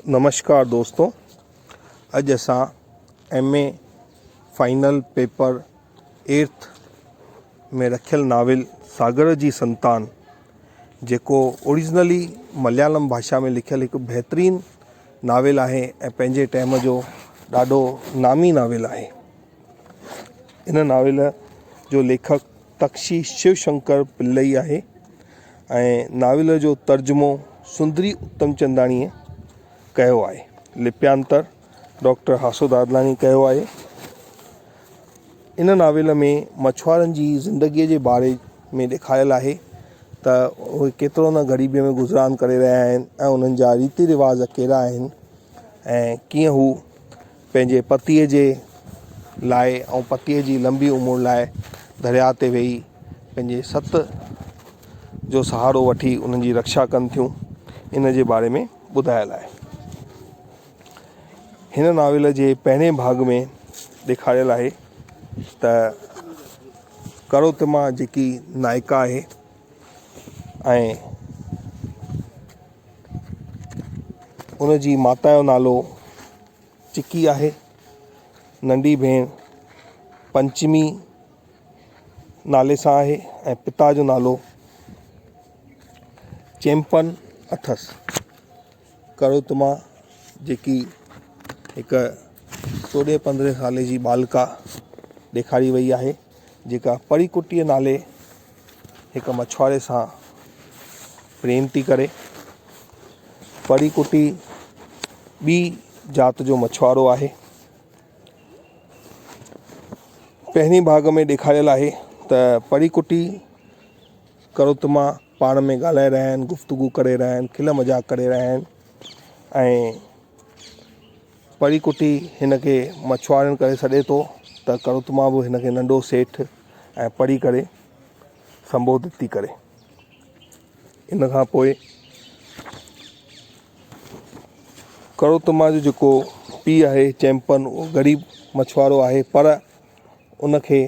نمشڪار دوستو اڄ اسان M A final paper eighth ۾ رکيل ناول ساگر جي سنتان جيڪو اوريجنلي مليالم ڀاشا ۾ لکيل هڪ بهترين ناول آهي ۽ پنهنجي ٽائيم جو ڏاڍو نامي ناول آهي ان ناول جو ليکڪ تڪشي شو شنڪر پلئي آهي ۽ ناول جو ترجمو سندري اتمچنداڻيء ڪيو آهي. لپيانتر ڊاڪٽر هاسو دادلاڻي ڪيو آهي. ان ناول ۾ مڇوارن جي زندگيء جي باري ۾ ڏيکاريل آهي ته اهي ڪيترو نه غريبيء ۾ گذران ڪري رهيا آهن ۽ انهن جا ريتي رواج ڪهڙا آهن ۽ ڪيئن هو پنهنجي پتيء جي لاء ۽ پتيء جي لمبي عمر لاء درياء تي ويهي پنهنجي ست جو سهارو وٺي انهن جي رڪشا ڪن ٿيون ان جي باري ۾ ٻڌايل آهي. هن ناول جي پهرين ڀاڳ ۾ ڏيکاريل آهي ته ڪروتما جيڪي نائڪا آهي ۽ ان جي ماتا جو نالو چڪي آهي. ننڍي ڀيڻ پنچمي نالي سان آهي ۽ پتا جو نالو چيمپن اٿس. ڪروتما جيڪي هڪ چوڏهين پندرهين سالي جي ٻالڪا ڏيکاري وئي آهي جيڪا پريڪٽيء نالي هڪ مڇواري سان پريم ٿي ڪري. پريڪٽي ٻي ذات جو مڇوارو آهي. پهرين ڀاڳ ۾ ڏيکاريل آهي ته پريڪٽي ڪروتما پاڻ ۾ ڳالهائي رهيا آهن، گفتگو ڪري رهيا آهن، کل مذاق ڪري رهيا آهن ۽ پريڪٽي هن کي مڇوارن ڪري سڏي ٿو ته ڪروتما به هن کي ننڍو سيٺ ۽ پري ڪري سنبوڌت ٿي ڪري. ان کان پوء ڪروتما جو جيڪو پيء آهي چيمپن اهو غريب مڇوارو آهي پر ان کي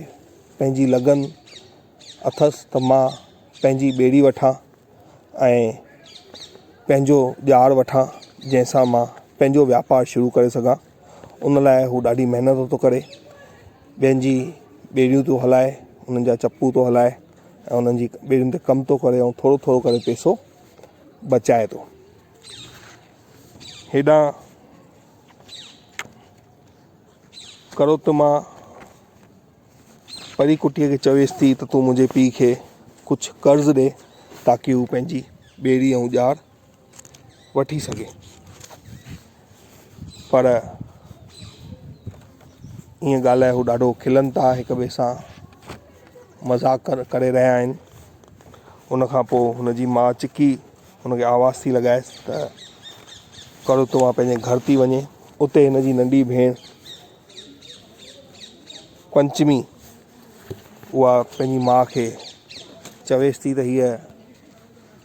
پنهنجي لگن اٿس ته مان پنهنجي ٻيڙي وٺان ۽ پنهنجو ڄار وٺان جنهن سان مان پنهنجو واپار شروع ڪري سگهان ان لاء هو ڏاڍي محنت ٿو ڪري ٻين جي ٻيڙيون ٿو هلائي انهن جا چپو ٿو هلائي ۽ انهن جي ٻيڙين تي ڪم ٿو ڪري ۽ ٿورو ٿورو ڪري پئسو بچائي ٿو هيڏانهن ڪروتما پري ڪٽيء کي چويس ٿي ته تون منهنجي پيء کي ڪجهه قرض ڏي تاڪي هو پنهنجي ٻيڙي ۽ ڄار وٺي سگهي. پر ائين ڳالهائي هو ڏاڍو کلن ٿا هڪ ٻئي سان مذاق ڪري رهيا آهن. ان کان پوء هن جي ماء چڪي هن کي آواز ٿي لڳائيس ته ڪروتما پنهنجي گهر ٿي وڃي. اتي هن جي ننڍي ڀيڻ پنچمي اها پنهنجي ماء کي چويس ٿي ته هيء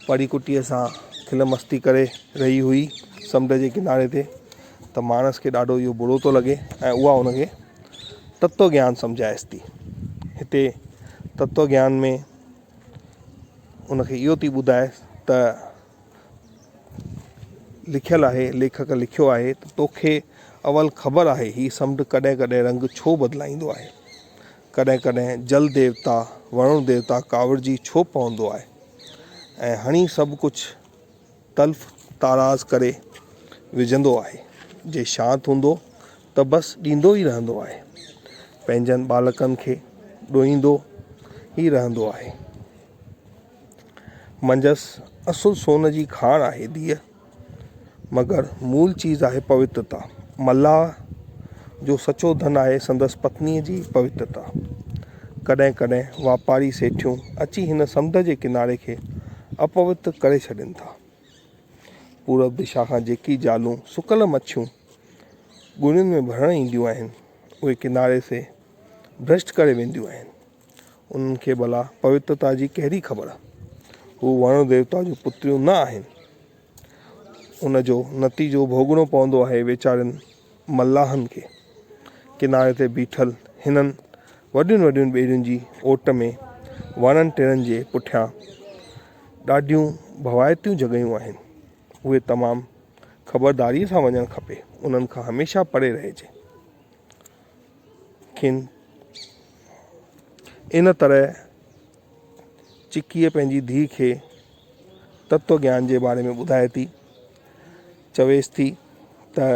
پري ڪٽيء سان کل مستي ڪري رهي هئي سمنڊ جي ڪناري تي ته ماڻس کي ڏاڍو اهو برو ٿو لڳي ۽ اها هن کي تتو گيان سمجهائيس ٿي. هتي تتو گيان ۾ ان کي اهو ٿي ٻڌائيس ته لکيل آهي، ليکڪ لکيو آهي ته توکي اول خبر آهي هي سمنڊ ڪڏهن ڪڏهن رنگ ڇو بدلائيندو آهي؟ ڪڏهن ڪڏهن جل ديوتا، ورڻ ديوتا ڪاوڙجي ڇو پوندو آهي ۽ هڻي سڀ ڪجهه تلف تاراز ڪري وجهندو آهي. جي شانت هوندو ته بس ڏيندو ئي رهندو آهي. پنهنجن ٻالڪن کي ڏوهيندو ئي رهندو آهي. منجهس اصل سون جي کاڻ آهي ڌيء، مگر مول چيز آهي پوترتا. ملاح جو سچو ڌن آهي سندس پتنيء جي پوترتا. ڪڏهن ڪڏهن واپاري سيٺيون اچي هن سمنڊ جي ڪناري کي اپوتر ڪري ڇڏين ٿا. پورب دشا کان جيڪي جالون سڪل مڇيون ڳوڻين ۾ ڀرڻ اينديون آهن، اهي ڪناري سي ڀرشٽ ڪري وينديون آهن. انهن کي ڀلا پوترتا جي ڪهڙي خبر؟ هو ورڻ ديوتا جون پتريون نه آهن. ان جو نتيجو ڀوڳڻو پوندو آهي ويچارن ملاحن کي. ڪناري تي بيٺل هنن وڏين وڏين ٻيڙين جي اوٽ ۾ وڻن ٽڻن جي پٺيان ڏاڍيون ڀوائتيون جڳهيون آهن. اهي تمام خبرداريء سان وڃڻ کپي، انهن کان هميشه پري رهجي. کين ان طرح چڪيء پنهنجي ڌيء کي تتو گيان جي باري ۾ ٻڌائي ٿي. چويس ٿي ته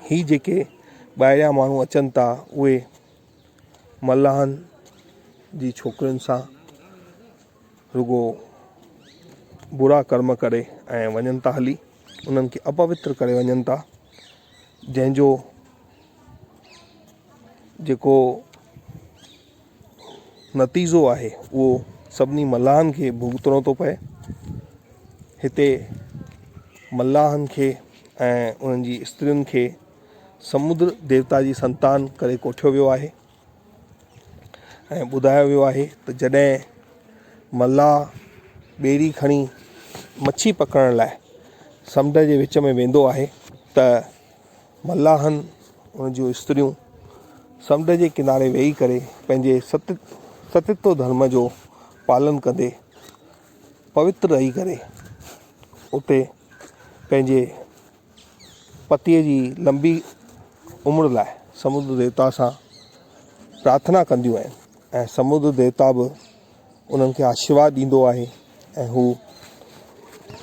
هي جيڪي ٻاهريان ماڻهو اچن ٿا اهي ملاحن جي ڇوڪرين سان رڳو برا ڪرم ڪري ۽ وڃن ٿا هلي انهن کي اپوتر ڪري وڃن ٿا جنهن جو جيڪو نتيجو آهي اهو سڀني ملاحن کي ڀڳتڻو ٿو پئي هتي ملاحن کي ۽ انهن جي استرين کي سمندر ديوتا جي سنتان ڪري ڪوٺيو ويو آهي ۽ ٻڌايو ويو آهي ته جڏهن ملاح ٻيڙي کڻي مڇي پڪڙڻ لاءِ سمنڊ جي وچ ۾ ويندو آهي ته ملاحن ان جون استريون سمنڊ جي ڪناري ويهي ڪري پنهنجي ست ستتو ڌرم جو پالن ڪندي پوتر رهي ڪري اتي پنهنجي پتيءَ جي لمبي عمر لاءِ سمندر ديوتا سان پرارٿنا ڪنديون آهن ۽ سمندر ديوتا به انهن کي آشيرواد ڏيندو آهي ۽ هو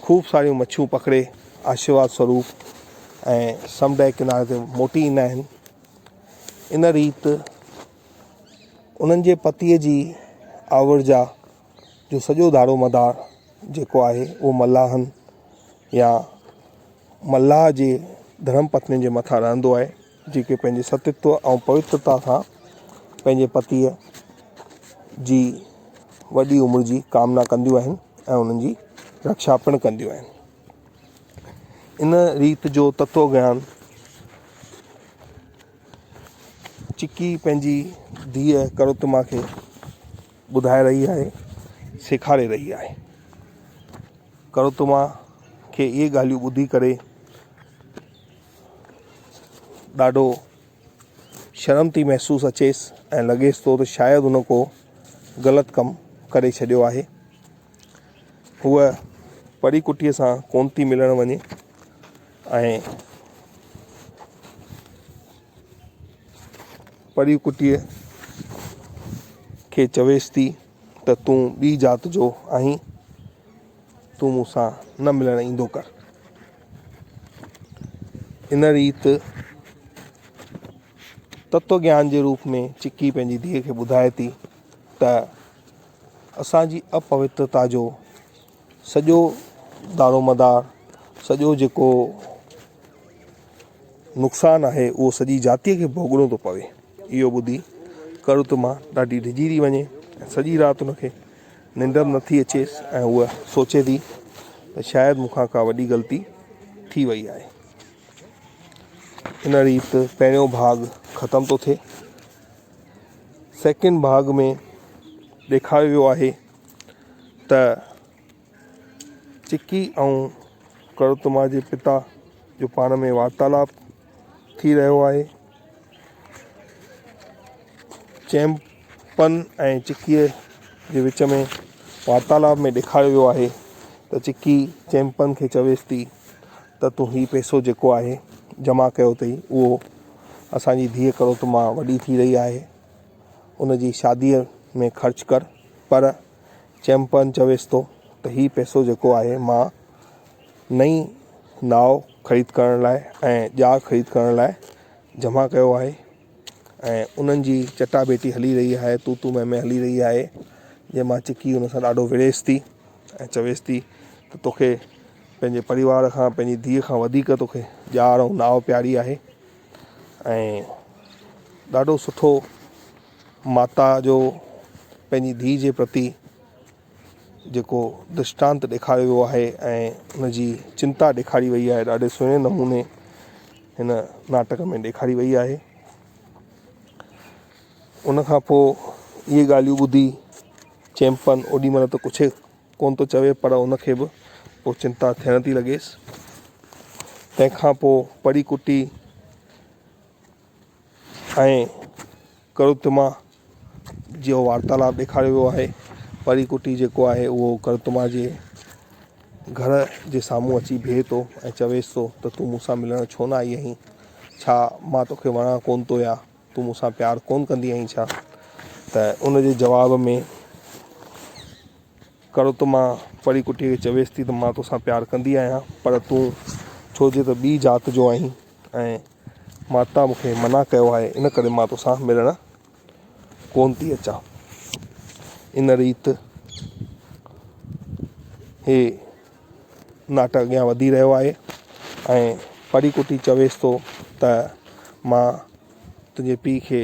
خوب ساريون مڇيون پڪڙي آشيرواد سوروپ ۽ سمنڊ جي ڪناري تي موٽي ايندا آهن ان ريت انهن جي پتيءَ جي آورجا جو سڄو دارومدار جيڪو آهي اهو ملاحن يا ملاح جي ڌرم پتنين جي مٿان رهندو آهي جيڪي پنهنجي ستتو ۽ پوترتا سان پنهنجي پتيءَ جي وڏي عمر جي ڪامنا ڪنديون آهن ۽ انهن جي رڪشا پڻ ڪنديون آهن ان ريت جو تتو گيان چڪي پنهنجي ڌيءَ ڪروتما کي ٻڌائي رهي آهي سيکاري رهي آهي ڪروتما کي اهي ڳالهيون ٻڌي ڪري ڏاڍو شرم ٿي محسوس اچيس ۽ لڳيس ٿو ته شايد هن ڪو غلط ڪم ڪري ڇڏيو آهي هوءَ پري ڪٽيءَ سان ڪونه ٿي ملڻ وڃي ۽ پري ڪٽيءَ کي چويس ٿي ته تون ٻي ذات جو آهين تون مون سان نه ملڻ ايندو ڪر. ان ريت تتو گيان جي روپ ۾ چڪي پنهنجي ڌيءَ کي ٻڌائي ٿي ته اسان جي اپوترتا جو سڄو دارومدار سڄو جيڪو نقصان آهي اهو سڄي جاتيءَ کي ڀوڳڻو ٿو پوي. اهو ٻڌي ڪروتما ڏاڍي ڊڄي ٿي وڃي ۽ سڄي رات هن کي ننڊ به نٿي اچيس ۽ هوء سوچي ٿي ته شايد مون کان ڪا وڏي غلطي ٿي وئي آهي. ان ريت پهريون ڀاڳ ختم ٿو ٿئي. سيڪنڊ ڀاڳ ۾ ڏيکاريو ويو آهي ته چڪي ۽ ڪروتما جي پتا جو پاڻ ۾ وارتالاپ ٿي رهيو آهي. چيمپن ۽ چڪيءَ جي وچ ۾ وارتالاپ ۾ ڏيکاريو ويو آهي ته چڪي چيمپن کي چويس ٿي ته تون هي پئسو جيڪو آهي جمع ڪيو اٿئي اهو اسان جي ڌيءَ ڪروتما وڏي ٿي رهي آهي ان جي شاديءَ ۾ خرچ ڪر پر چيمپن چويس ٿو ته هي پئسو جيڪو آهي مان نئين ناو خريد ڪرڻ لاءِ ۽ ڄار خريد ڪرڻ لاءِ جمع ڪيو آهي ۽ انهن جي چٽاڀيٽي هلي رهي آهي تون تون مين مين هلي رهي آهي جنهن مان چڪي هن سان ڏاڍو وڙهيس ٿي ۽ چويس ٿي ته توکي پنهنجي پريوار کان پنهنجي ڌيءَ کان وڌيڪ توکي ڄار ۽ ناو پياري آهي ۽ ڏاڍو سٺو ماتا جو پنهنجي ڌيءَ جي پرتي جيڪو درشٽانت ڏيکاريو ويو آهي ۽ ان جي چنتا ڏيکاري وئي آهي ڏاڍي سهڻي نموني هن ناٽڪ ۾ ڏيکاري وئي آهي ان کان پوءِ اهي ڳالهيون ٻڌي چيمپن اوڏي مهل ته ڪجهه ڪونه ٿو چوي پر ان کي به پوءِ چنتا ٿيڻ ٿي لڳيس تنهن کان پوءِ پري ڪٽي ۽ ڪروتما جو وارتالاپ ڏيکاريو ويو آهي پري ڪٽي جيڪو آهي اهو ڪروتما جي. گهر جي سامهون اچي بيهي ٿو ۽ چويس ٿو ته تون مون سان ملڻ ڇو نه آئي آهين ڇا مان توکي وڻان ڪونه ٿو يا تون مون سان پيار ڪونه ڪندي آهين ڇا ته ان جي جواب ۾ ڪروتما پري ڪٽيء کي چويس ٿي ته مان توسان پيار ڪندي آهيان پر تون ڇو جي ته ٻي ذات جو آهين ۽ ماتا مون کي منع ڪيو آهي ان ڪري مان توسان ملڻ ڪونه ٿي اچان. ان ريت هي ناٽڪ اڳيان وڌي رهيو آهي ۽ پري ڪٽي چويس ٿو ته مان تنهنجي پيء کي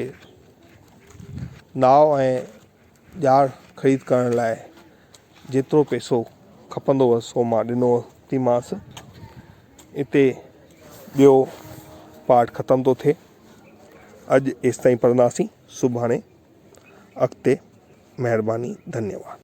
ناو ۽ ڄار خريد ڪرڻ لاء جيترو پئسو کپندو هئس سو مان ڏنو ٿيمانس. اتي ٻيو پارٽ ختم ٿو ٿئي. اڄ ايستائين پڙهنداسين سڀاڻي اڳتي مهرباني ڌنيواد.